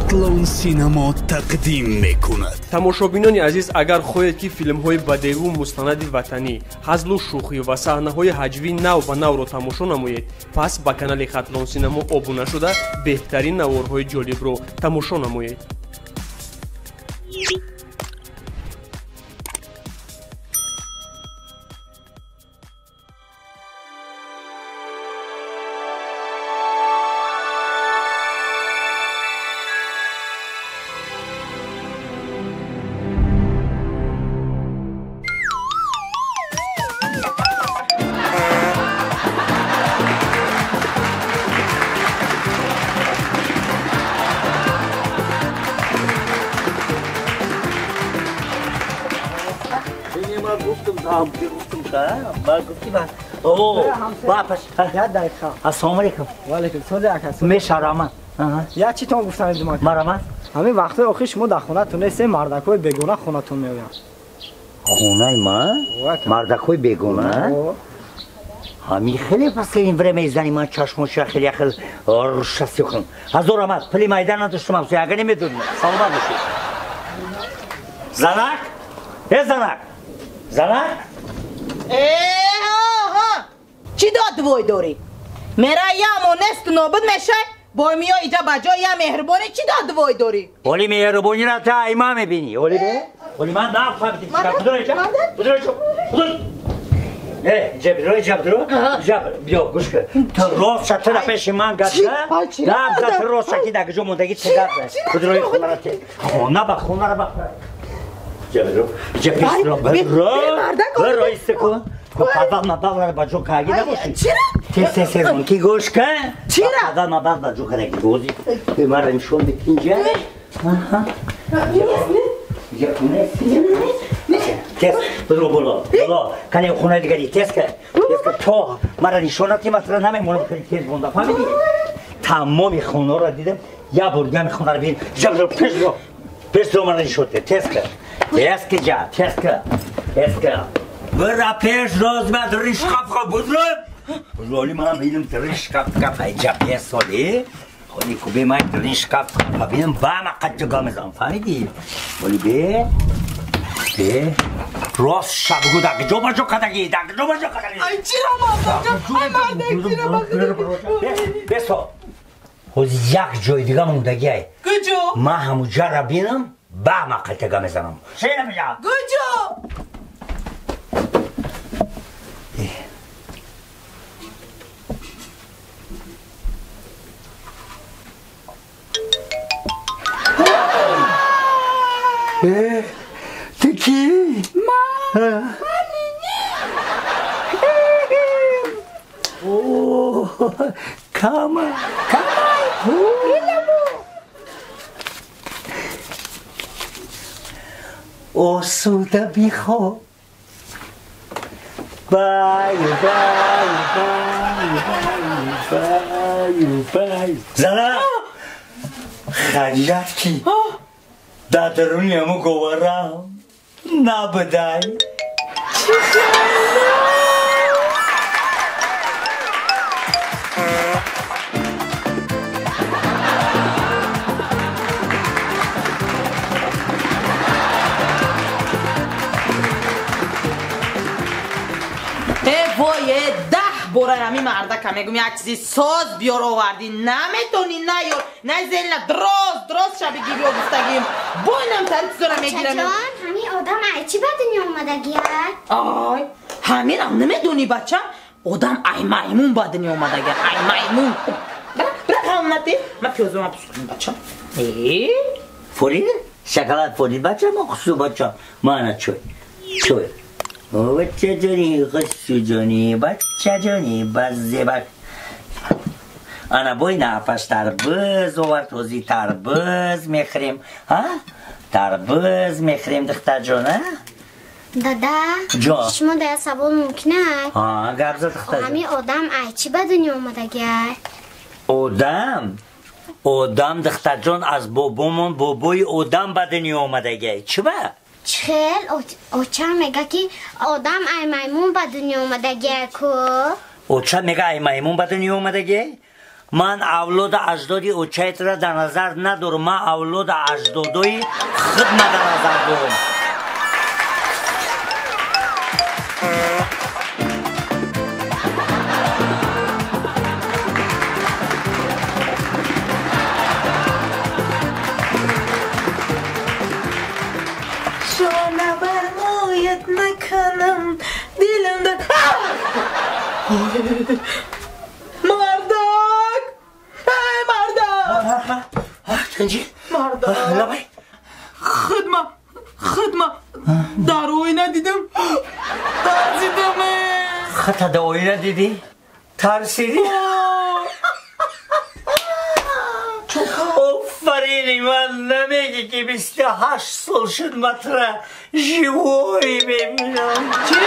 Хатлон Синемо тақдим мекунад. Тамошобинони азиз, агар хоҳед, ки филмҳои бадеиву мустанади ватанӣ, ҳазлу шӯхӣ ва саҳнаҳои ҳаҷвӣ нав ба навро тамошо намоед, пас ба канали Хатлон Синемо обуна шуда, беҳтарин наворҳои ҷолибро тамошо намоед. Ассалому алайкум. Ва алайкум салом ака. Мешараман. Я чӣ тон гуфтам диман? Мараман. Ҳамин вақтҳои охир шумо дар хонатон нестед, мардакҳои бегона хонатон меоянд. Хонаи ман? Мардакҳои бегона? Ҳамин хеле последнее время зани ман чашмоша хеле хел рушаси хун. Ҳазор омад, пули майдан надоштам, агар намедонӣ. Саломат бошед. Занак? Э занак? Занак? Чӣ дод вой дорӣ? Мера ямо несту нобуд мешай, бо миё иҷа ба ҷой я меҳрубонӣ чӣ дод вой дорӣ? Оли меҳрубониро та айма мебинӣ. Оли бе? Оли ман нафаҳмидим. Будро иҷа? Будро иҷа? Будро. Э, иҷа бидро, иҷа бидро. Иҷа биё гӯш кун. Ту рост ша ту пеши ман гап за. Гап за ту рост ша ки дар куҷо мондагӣ ту гап за. Будро хонара те. Хона ба хонара ба. Иҷа бидро. Иҷа пеш ро. Бидро. Бидро истеку. Падал мабал ба ҷо каги набоши. Чира? Тез тез тез ки гӯш кун. Чира? Падал мабал ба ҷо каги гози. Мара нишон бит инҷа. Аҳа. Инҷа куне? Тез бидро боло. Боло. Кане хонаи дигари тез ка. Тез ка то мара нишонати масалан намемонам хеле тез бонда. Фаҳмидӣ? Тамоми хонаро дидам. Я бор дигар хонаро бин. Ҷа бидро пеш ро. Пеш ро мара нишон тез ка. Тез ка ҷа, тез ка. Тез ка. Бира пеш роз ма дар шкаф будро. Роли ман бинам дар шкаф каф айҷа песоли. Холи кубе май дар шкаф бинам ба ма қаҷ гамезам фаҳмидӣ? Холи бе бе роз шабгу даг ҷо ба ҷо кадаги даг ҷо ба ҷо кадаги. Ай чира ма ай мардак чира ма бесо. Ҳози як ҷои дига мондагӣ ай. Куҷо? Ма ҳамуҷара бинам ба ма қаҷ гамезанам. Шена меҷа. Куҷо? Ту кӣ? Ман. Кама. Кама. Осуда бихоб. Баю, баю, баю, баю, баю. Зана! Хаҷат кӣ? Дар даруни ҳамун говарам набудай. Э вой, э даҳ бора ҳамин мардака мегум як чизи соз биёр овардӣ, наметонӣ наёр, най зелна дроз дроз шаби гибиё гуфтагим. Бойнам тари чизора мегирам. Чаҷон, ҳамин одам ай чӣ ба дунё омадагия? Ай, ҳаминам намедонӣ бачам? Одам ай маймун ба дунё омадагия, ай маймун. Бира, бира ҳамнати, ман пиёзома пусукунам бачам. Э? Форид? Шоколад форид бачам, хусу бачам. Мана чой. Чой. Бача ҷони, хусу ҷони, бача ҷони, базебак. Ана бой нафаш тарбуз овард, ҳози тарбуз мехӯрем. Ҳа? Тарбуз мехӯрем, духтарҷон, а? Дада, ҷон. Шумо дар савол мумкин аст? Ҳа, гап зад духтарҷон. Ҳамин одам ай чӣ ба дунё омадагия? Одам? Одам, духтарҷон, аз бобомон бобои одам ба дунё омадагия. Чӣ ба? Чхел, оча мега ки одам ай маймун ба дунё омадагия ку? Оча мега ай маймун ба дунё омадагия? Ман авлода аҷдоди очаятра дар назар надорам, ман авлода аҷдодои худма дар назар дорам. Шона бар мӯят накунам, дилам дар мардак, эй мардак, Тинҷӣ? Мардак. Лабай. Хидма дар оина дидам, тарсидам. Хата дар оина дидӣ? Тарсидӣ? Офарини, ман намегӣ ки 28 сол шуд матра живой мебинам. Чӣ?